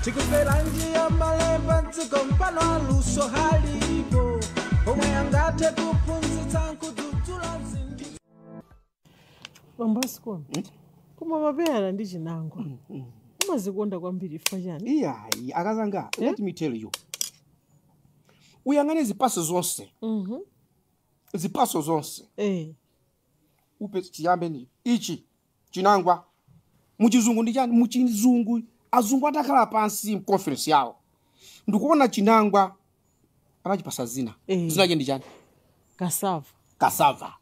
Tikuferanji ambale padziko mpano aluso halipo omwe angathe kuphunzitsa nkudzudzula zinthu. Bambo Sikono, koma mapeyala ndi chinangwa umazikonda kwambiri chifukwa chani? Iyayi, akazanga, let me tell you, uyang'ane zipaso zonse, zipaso zonse, upe chiyambe ni ichi chinangwa. Muchizungu ndi chani? Muchizungu azungu atakhala pansi mconference yawo ndikuona chinangwa anachipasa zina. Zina yake ndi chani? Cassava. Cassava.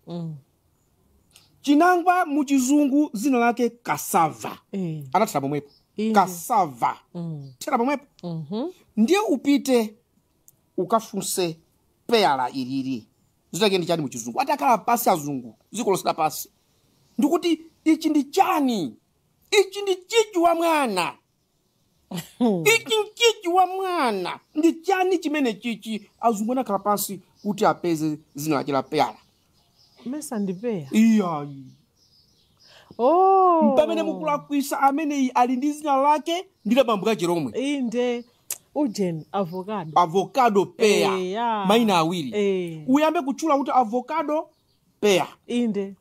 Chinangwa muchizungu zina lake cassava. Anathera pomwepo. Cassava. Thera pomwepo. Ndiye upite ukafunse peyala ilili, zina lake ndi chani muchizungu? Atakhala pasi azungu dziko lonse lapansi ndikuti ichi ndi chani? Ichi ndi chichi wa mwana, ichi nchichi wa mwana, ndi chani chimene chichi? Azungu anakhala pansi kuti apeze zina lake la peyala. Mesa ndipeya? Iyayi. Oh. Pamene mukulakwisa, ameneyi ali ndi zina lake ndi la bambo kake lomwe. Inde, ujeni, avocado. Avocado pear. Ya. Maina awiri. Uyambe kutchula kuti avocado pear.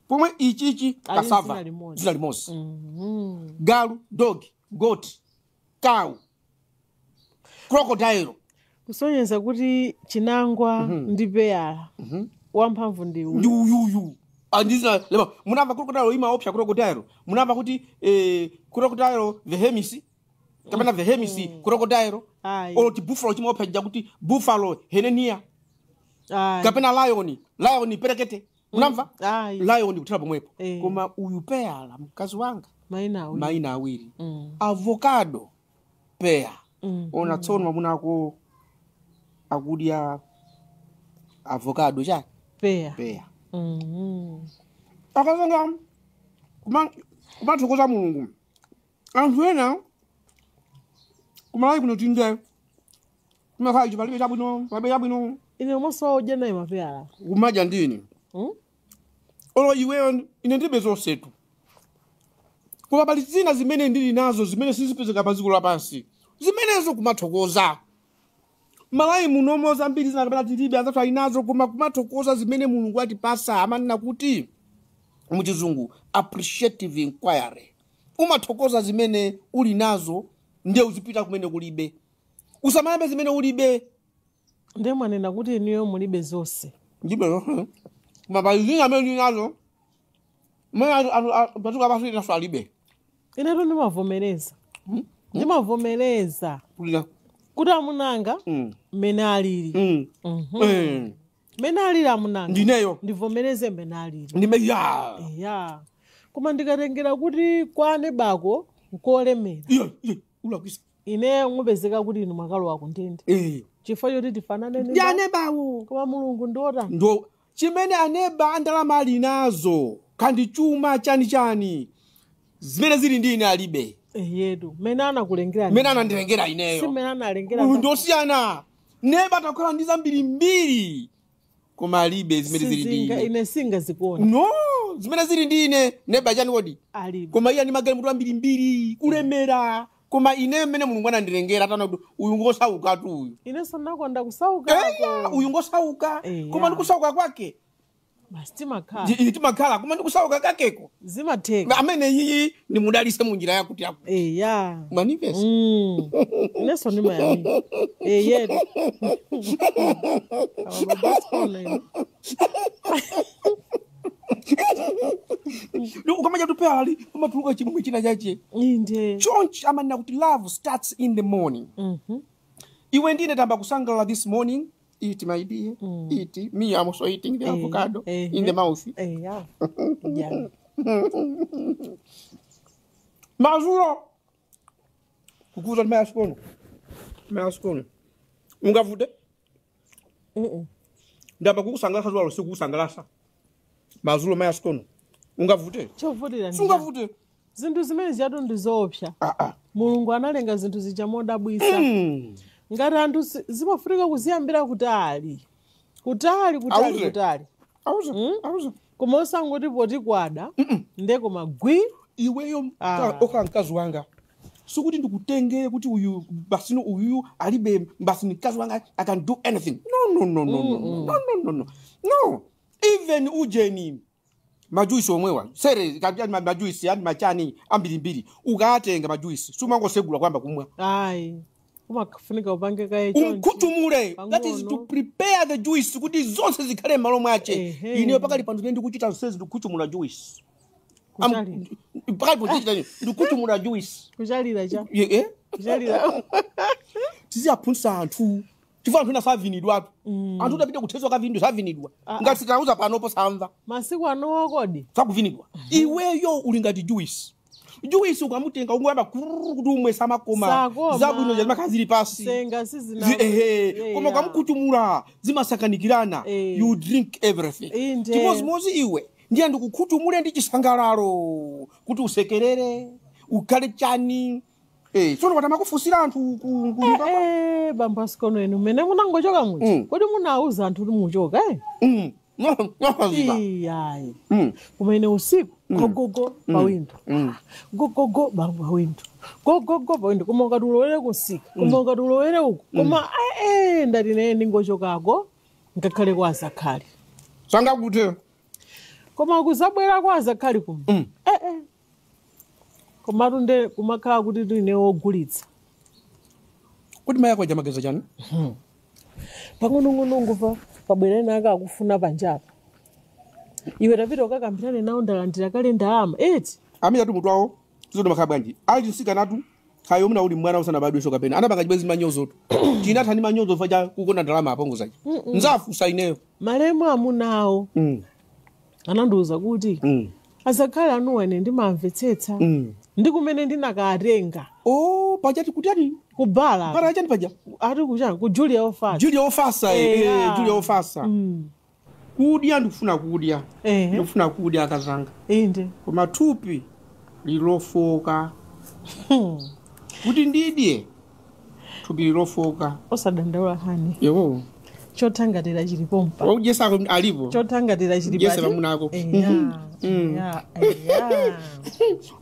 Pomwe ichichi Ali cassava zina limodzi. Zina limodzi. Galu, dog, goat, cow, crocodile. Kusonyeza kuti chinangwa ndi peyala wamphamvu ndi ndi uyuyu andizina lema. Munamva crocodile imaopsa crocodile? Munamva kuti crocodile vehemis kapena vehemis crocodile? Ayi. Olo ti buffalo chimaopsa chija kuti buffalo henenia? Ayi. Kapena lion, lion perekete, munamva? Ayi. Lion kuthera pomwepo. Koma uyu peyala, mkazi wanga, maina awiri. Maina awiri. Avocado pear. Ona tsono, mamunako akudya avocado chani? Pear. Pear. Akazanga, kumathokoza Mulungu. Anthu ena kumalawi kuno tinde kumakhala ichi, palibe chabwino, palibe chabwino. Ine umonso udya naye mapeyala. Kumadya ndini. Olo iweyo, ine ndilibe zonsetu, koma pali zina zimene ndili nazo zimene sizipezeka pa dziko lapansi, zimenezo kumathokoza. Malawi munomo zambiri zina kapena tilibe, anzathu ali nazo, koma kumathokoza zimene Mulungu atipasa. Amanena kuti muchizungu appreciative inquiry. Umathokoza zimene uli nazo, ndiye uzipita kumene kulibe, usamayambe zimene ulibe. Ndiye mwanena kuti inuyo mulibe zonse. Ndibe, koma pali zina amene ndili nazo mene padziko lapansi inaso alibe. Inetu ndimavomereza, ndimavomereza kulira kuti amunanga mmene alili, mmene alili amunanga, ndineyo. Ndivomereze mmene alili. Ndime ya. Ya, koma ndikatengera kuti kwane bako nkolemera, iyo iyo ulakwisa. Ine mupezeka kuti inu mwakalowa kundende chifukwa choti tifanane ndi anebawo. Koma Mulungu ndiota. Ndo chimene aneba andalama ali nazo kandi chuma chani chani, zimene zili ndi ine alibe. Yetu mmene anakulengera. Mmene anandilengera Si ineyo. mmene analengera. Uyu ndosiyana. Neba takhala ndi zambirimbiri koma alibe zimene zili ndi Sizinga- ine. Ine singazikona. No, zimene zili ndi ine neba chani kodi? Alibe. Koma iye ani magalimoto ambirimbiri, kulemera, koma ine mmene Mulungu anandilengera tana kuti uyu ngosauka tu uyu. Inenso nakonda kusaukako. Eya, uyu ngosauka. Eya. Koma ndikusauka kwake Basi, timakhala. Timakhala, koma ndikusauka kakeko zimatheka. Amene iyi ndimudalise munjira yakuti yakuti Eya. manifest. Inenso ndimayamika eyetu. Awa ino. Ukamaja tupeyali umatuluka chimwe china chache. Inde. Chonchi amanena kuti love starts in the morning. Iwe ndine tamba kusangalala this morning. Eat, my dear, eat. Me, I'm also eating the avocado in the mouth. Eya, ya. Mazulo kukuza ndi mayasikono, mayasikono ungavute. Ndamba kukusangalasa zuwalo, sikukusangalasa mazulo, mayasikono ungavute. Chovutira ndi Sungavute. Zinthu zimene ziyatu ndi zoopsa. Ah, ah. Mulungu analenga zinthu zija modabwisa. Ngati anthu zimafunika kuziyambira kutali kutali kutali. Auze. Kutali. Auze, auze. Koma osangoti poti kwada nde koma gwi. Iweyo Ah. okhala mkazi wanga, Sikuti ndikutengere kuti uyu basino uyu alibe basi mkazi wanga, I can do anything. No, no, no, no, no, no, no, no, no, no. Even ujeni majuisi omwewa sere kapya majuisi yani machani ambirimbiri, ukatenga majuisi sumangosegula kwamba kumwa. Ayi, umafunika upange kaye chonchi. Umkutumule, that is to Pang'ono. prepare the juice kuti zonse zikhale m'malo mwache. Ineyo pakali pano ndikuchita zonsezi, ndikukutumula juice. Kuchalira. Pakali pochita ndikukutumula juice. Kuchalira cha Eh? Kuchalira. Tiziyaphunzitsa anthu chifukwa anthu ena savinidwatu. Anthu utapita kuthezwa kavinidwa savinidwa. Ngati sitauza panopo samva. Masiku anowa kodi. Sakuvinidwa. Iweyo uli ngati juice. Juice ukamutenga ungoyamba kururu kuti umwe samakoma. Sakoma. Zabwino zimakhala zili pasi. Senga sizina. Ehe, koma ukamukutumula zimasakanikirana. You drink everything. Inde. Chimozimozi iwe ndiye ndikukhutumule ndi chisangalalo kuti usekerere ukhale chani. Tsono patamakufunsira anthu ku Bambo asikono enu mmene munangochoka muja, kodi munauza anthu kuti muchoka, eh? No, no, ziba. Iyayi, kumene usiku gogogo pawindo, gogogo bambo pawindo, gogogo pawindo, koma ukati ulowere kusika, koma ukati ulowere uku, koma ndati neye ndingochokako ngakhale kwa azakhali. Sangakute. Koma kuzabwera kwa azakhali kuno, komatu nde kumakhala kuti tine wogulitsa. Kuti mai ako ajamageza chani? Pang'onong'onongo pa pabwera ena ake akufuna panjapa, iwe tapita ukakambirane nawo, ndalandira kale ndalama eti. Amene atu mutu wawo zizoto makhala bwanji ali nsikanatu khayo muna uli mwana usanabadwenso kapena anapanga chibwezi manyozoto chinatha ndi manyozo fa cha kukonda ndalama apongozachi nzafusa ineyo. Malemu amunawo anandiwuza kuti azakhale anuwa ine ndimamvetsetsa ndi kumene ndinakatenga. Oh, pachati kuti ati Kubala. Para chani paja? Ati kuchani, ku Julia Ofasa. Julia Ofasa. Julia Ofasa. Kudya ndikufuna kudya. Ndikufuna kudya akazanga. Inde. Koma thupi lilofoka kuti ndidye, thupi lilofoka. Osadandaula hani. Yebo. Chothangatira chilipompa. Wakudyesako alipo. Chothangatira chili. Dyesa pamunako. Eya, eya,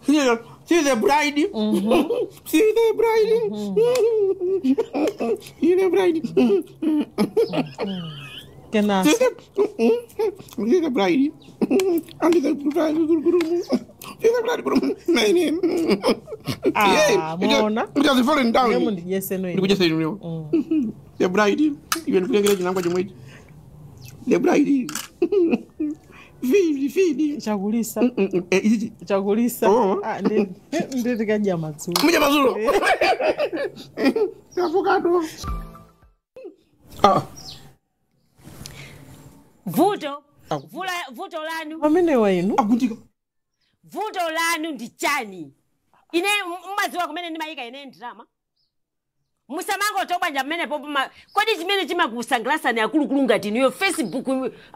eya. See the bride. See the bride. See the bride. Kenanso. See the bride. And the bride. See the bride. My name. Ah, muona? It has fallen down. Ndiye mundidyeseno ine. Ndikudyesa inu. The bride. Iwe ndikulengera chinangwa chomwechi. The bride. Fidi, fidi. Chakulisa. Ichichi. Chakulisa. Oh. Ah, ndi tikadya madzulo. Mudya madzulo. Avocado. Ah. Vuto vuto lanu. Pamenewa inu. Akuntika. Vuto lanu ndi chani? Ine mmadziwa kumene ndimayika ine ndrama. Musamango tobanja mmene popo kodi chimene chimakusangalasani akulukulu ngati inuyo Facebook,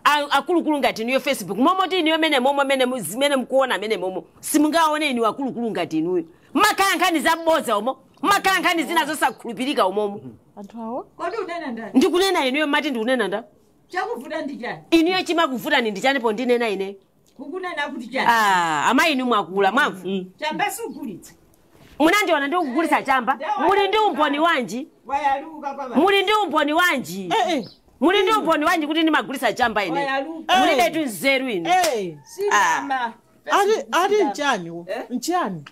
akulukulu ngati inuyo Facebook momoti inuyo mene momo mene zimene mukuona mene momo simungaone inu akulukulu ngati inuyo mmakhala nkhani zaboza umo, mmakhala nkhani zina zosakhulupirika umomo. Anthu awa. Kodi unena ndani? Ndikunena inuyo, mati ndikunena nda? Chakuvuta ndi chani? Inuyo chimakuvutani ndi chani pondinena ine? Kukunena kuti chani? Ah, amayi inu mwakula mwamvu. Chamba sugulitsa. Munandiona ndi kugulitsa chamba? Muli ndi umboni wanji? Wayaluka kwa vanhu. Muli ndi umboni wanji? Muli ndi umboni wanji kuti ndimagulitsa chamba ine? Wayaluka. Mulibetu nzeru inu. Sinama. Ati nchani wo? Eh? Nchani?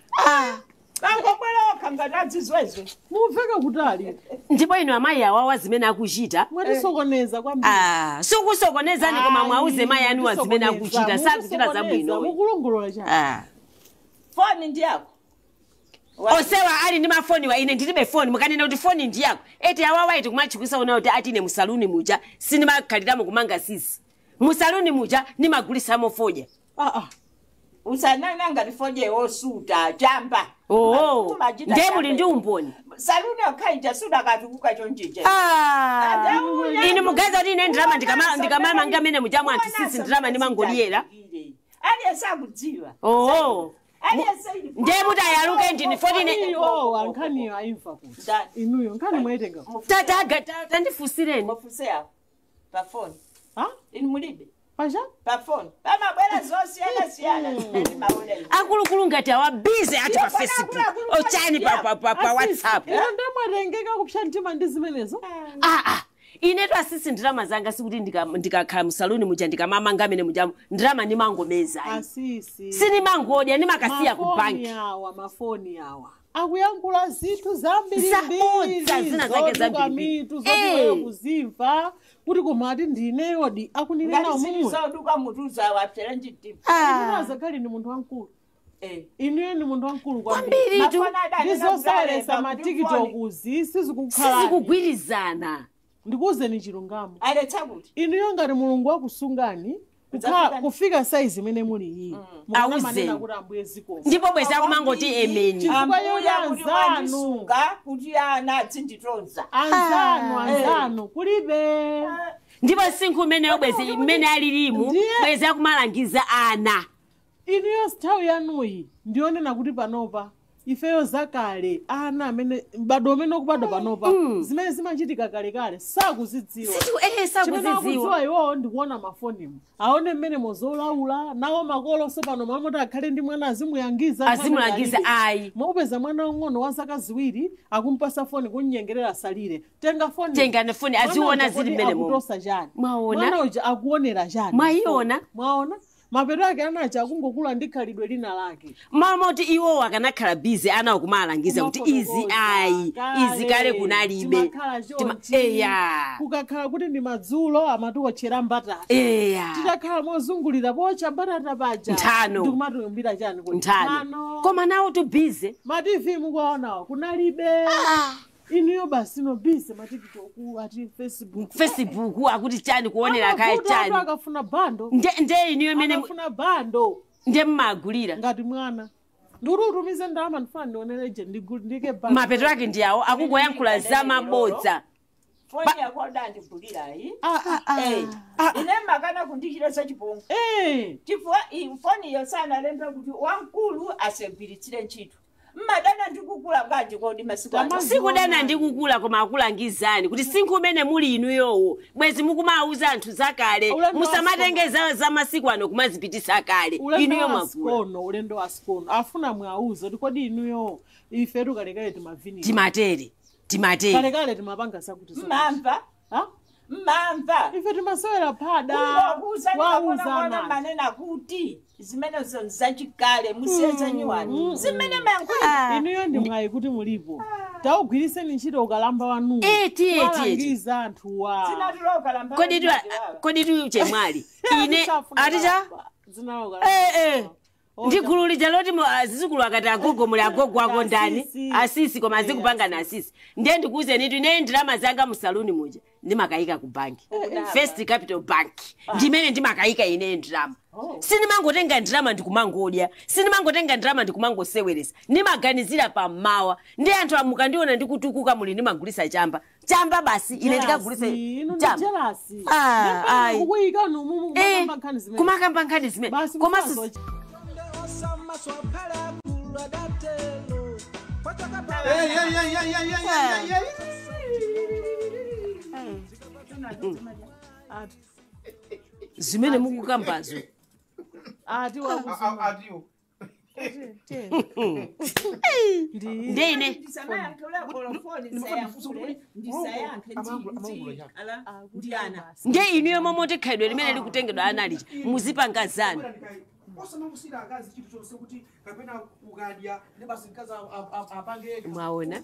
Vangobwera okha ngati adzizwezwe. Mumveka kutali. Ndipo inu amayi awawa zimene akuchita. Mwatisokoneza kwambiri. Ah, sikusokonezani koma mwauze mayi anuwa zimene akuchita sakuchita zabwino. Mukulongolola chani? Ah. Foni ndi yako. Osewa ali ndi mafoni wa ine ndilibe foni, mukanena kuti foni ndi yako eti awawa iti kumachikusa unayo kuti ati ine musaluni muja sindimakhaliramo kumanga sisi musaluni muja ndimagulisamo fodya. Ah, ah. Usanena ngati fodya wosuta chamba. Oo, Kumachita ndiye chamba. muli ndi umboni. Saluni yokha sudakatukuka chonchicha. Ah, inu mugaza kuti ine ndirama ndikamamanga mene mujamu anthu sisi ndirama ndimangoliyera. Aliyense akudziwa. Oo, Aliyense ili- ndiye muti ayaluke ndini foti ine Iyo ankhaniyo ayimva kuti. Ndani? Inuyo nkhani mwaitenga. Tandifusireni. Mufuse awo pafoni. Ha? Inu mulibe. Pacha? Pa phone. Pamabwera zosiyana siyana zimene maona ine. Akulukulu ngati awa busy ati pa Iyo, Facebook akuluakulu, ochani pa WhatsApp. Ino ndemwatengeka kupsha mtima ndi zimenezo. Ah, inetu asisi ndirama zanga sikuti ndikakhala musaluni muja ndikamamanga amene muja ndirama ndimangomeza ayi. Asisi. Sinimangodya, ndimakasiya ku Mafoni banki. awa, mafoni awa akuyankhula zinthu zambirimbiri, Zabodza, zina zake zoduka zambirimbiri. mitu zotiweyo kuzimva kuti komati ndineyodi akuninena Ngati zili umuwe. zoduka mutu zawapsera njitimu. Inu ni munthu wamkulu, inuyo ni munthu wamkulu kwambiri. Kwambiritu. Mafoni adanena Ndizosalesa kuti matikitokuzi sizikukhala, sizikugwirizana. Ndikuwuzeni chilungamo, Aletsa kuti inuyo ngati Mulungu wakusungani kufika saizi imene muli iyi, Awuzeni. mukamanena kuti Ambuye zikomo. Ndipo bwezi akumangoti emeni. Chifukwa Ambuya yona kuti anzanu. mwandisunga kuti ana azinditonza. Anzanu, anzanu kulibe. Ndipo sinkhu imeneyo bwezi imene alilimu bwezi akumalangiza ana. Inuyo nthawi yanuyi ndionena kuti panopa ifeyo zakale, ana amene m'bado umene ukubadwa panopa, zimene zimachitika kalekale sakuzidziwa. Chimene Sakuzidziwa. akudziwa iwowo ndikuona mafonimu, aone mmene mozolaula nawo makolo sopano mamoti akhale ndi mwana azimuyangiza. Azimulangiza, ayi. Mwaupeza mwana wang'ono wa zaka 2 akumpasa foni, kunyengerera asalire, tenga foni. Tengani foni, aziona Mwana uja zili kodi mmene momwe. akutosa chani? Mwaona? Mwana uja akuonera chani? Mwayiona? Mwaona mapeto ake anacha akungokula ndi khalidwe lina lake. Mamoti iwowo akanakhala bizi ana akumalangiza kuti izi ayi, izi kale kunalibe. Timakhala chonchi. Eya. Kukakhala kuti ndi madzulo amatiwotchera mbatata. Eya. Titakhala mozungulira pocha mbatata paja, Nthano. ndikumatiumbira chani kuti? Nthano. Koma nawo tu bizi. Ma TV mukuwaonawo kunalibe. Inuyo basi no busy matikitoku ati Facebook. Facebook akuti chani, kuonera kaye Amavuto atu chani. Akafuna bando. Nde inuyo imene Akafuna bando. Nde mmagulira. Ngati mwana ndikuti utumize ndalama, ndifuna ndionereje ndike bando. Mapeto ake ndi awo akungoyankhula zamabodza. Foni yako adandigulirayi. Ah, ah. Eh, ine makana kundichita chipongwe chifukwa foni iyo sanalembe kuti wamkulu asagwiritsire ntchito. Mmadana ndikukula bwanji kodi masiku ano? Sikudana ndi kukula, koma akulangizani kuti sinkhu umene muli inuyowo bwezi mukumauza anthu zakale. Ulendo Musamatenge za masiku ano kumazipitisa kale. Ulendo Inuyo wa mwakula. sikono, ulendo wa sikono afuna mwauze kuti kodi inuyo ifetu kalekale timavinira. Timatere, timatere. Kalekale timapanga zakuti zakuti. Mmamva? Ha? Mmamva? Ife timasewera phada. Kungokuza Wauzana. ndikakonakona manena kuti zimenezo nzachikale, musiye zanyiwani zimene mayankhulira. Inuyo ndi mwayi kuti mulipo, taugwiriseni ntchito ukalamba wanuwo. Eti, eti, eti. Walangiza anthuwa. Zinatuloka lamba. Kodi tu chemwali ine aticha ndi gulu lija loti azizukulu akati agogo muli agogo ako ndani? Asisi. Asisi, koma azikupanga na asisi. Ndiye ndikuwuzeni tu, ine ndalama zanga musaluni muja ndimakayika ku banki, First Capital Bank, ndimene ndimakayika ine ndalama. Sinimangotenga ndalama ndikumangodya, sinimangotenga ndalama ndikumangoseweresa, ndimaganizira pammawa. Ndi anthu amukandiona ndikutukuka muli ndimagulisa chamba, chamba basi ine ndikagulisa Inu ndi chamba. jelasi. Ah, ayi. Kukuyika numumu kumakamba nkhani zimene. Kumakamba nkhani zimene. Basi. Komanso Musazo- Osamaswaphela kuladatelo Hey, hey, hey, hey, hey, hey, hey, hey. Zimene mukukambazo. Ati wakusoma. Atiwo. Nde ine Ndisamayankhule kolofoni, ndisayankhule, ndisayankhe ndiyana. Nde inuyo momoti khalidwe limene likutengedwa ana lija muzipanga zanu. Osamangusira akazi chinthu chonse kuti kapena ukadya ndi basi mkazi apange. Mwaona?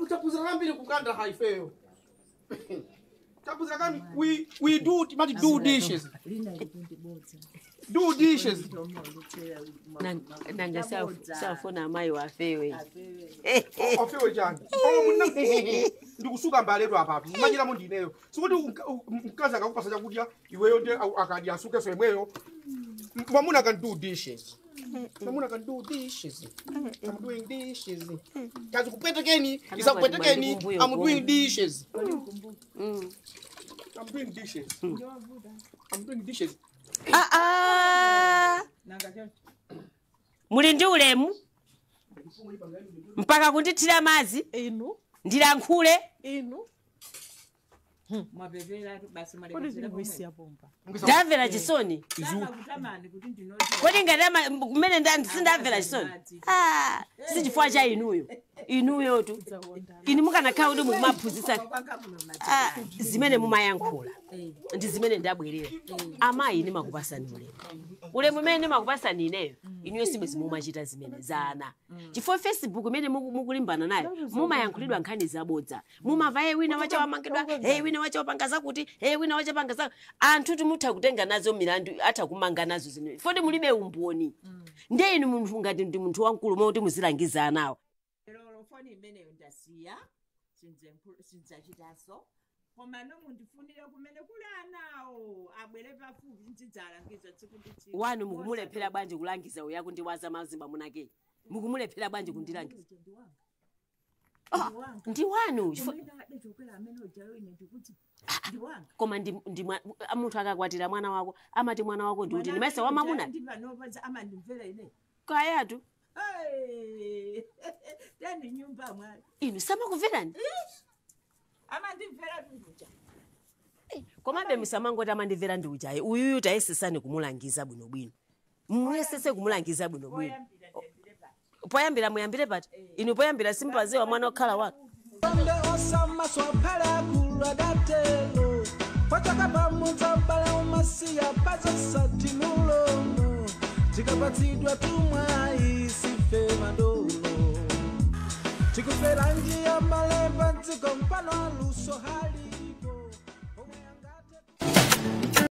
Tapuzira kambiri kukanda haifeyo, tapuzira kambiri. We do timati do dishes, do dishes. Nanga safuna amayi wafewe. Ofewe chani? Ndikusuka mbaletu apatu manyiramo ndineyo. Sikuti mkazi akakupasa chakudya iweyo ndi akadya asukeso imweyo. Mwamuna can do dishes, mwamuna can do dishes. I'm doing dishes. Kazi kupwetekeni isakupwetekeni, I'm doing dishes, I'm doing dishes, I'm doing dishes. Ah, ah. Muli ndi ulemu mpaka kundithira madzi. Inu. Ndilankhule. Inu. Mwapepera basi Kodi mwalekezera pomwe. ndikuisiya pompa. Ndamvera chisoni. Samakutamani kuti ndinoti. Kodi ngati kumene sindamvera chisoni? Ah, si chifukwa cha inuyo. Inuyotu. Inu mukanakhala kuti mukumaphunzitsa Kwanga kuno madzi. ah, zimene mumayankhula ndi zimene ndabwerera. Amayi, ndimakupasani ulemu. Ulemu umene ndimakupasani ineyo, inuyo simwezi mumachita zimene za ana. Chifukwa Facebook imene mukulimbana nayo, mumayankhulidwa nkhani zabodza. Mumamva, "Hey, wina wacha wamangidwa, hey, wina wacha wapanga zakuti, hey, wina wacha panga za." Anthu timutha kutenga nazo milandu, atha kumanga nazo zimene foti mulibe umboni. Ndiye inu munthu ngati ndi munthu wamkulu moti muzilangiza anawo. Lero foni imeneyo ndasiya, sindzachitaso, koma nomundifunire kumene kuli anawo abwere pafupi, ndidzalangiza tsiku ndi tsiku. Wanu mukumulephera bwanji kulangiza uya kundiwaza mazimba munake? Mukumulephera bwanji kundilangiza? Ndiwanga. Ndiwanga. Ndi wanu Kumene adachokera amene ujayo, ine ndikuti ndiwanga. Koma ndi munthu akakwatira mwana wako, amati mwana wako ndi kuti ndimaisa wamamuna. Ndipanopaza amandimvera ine. Kayatu. Hey! Tani nyumba mwali. Inu samakumverani? Amandimvera tunduja. Komabe musamangoti amandimvera ndi ujayi. Uyuyu tayesesani kumulangiza bwinobwino, muyesese kumulangiza bwinobwino. Poyambira ndiyambire pati? Poyambira muyambire pati? Inu poyambira simpaziwa mwana okhala wanu. Onde osama swaphala kuladatelo pachaka pamudza bala umasiya pazosati mulomo tikapatsidwa tumwayi sife madolo tikufera njiya mbale padziko mpano aluso.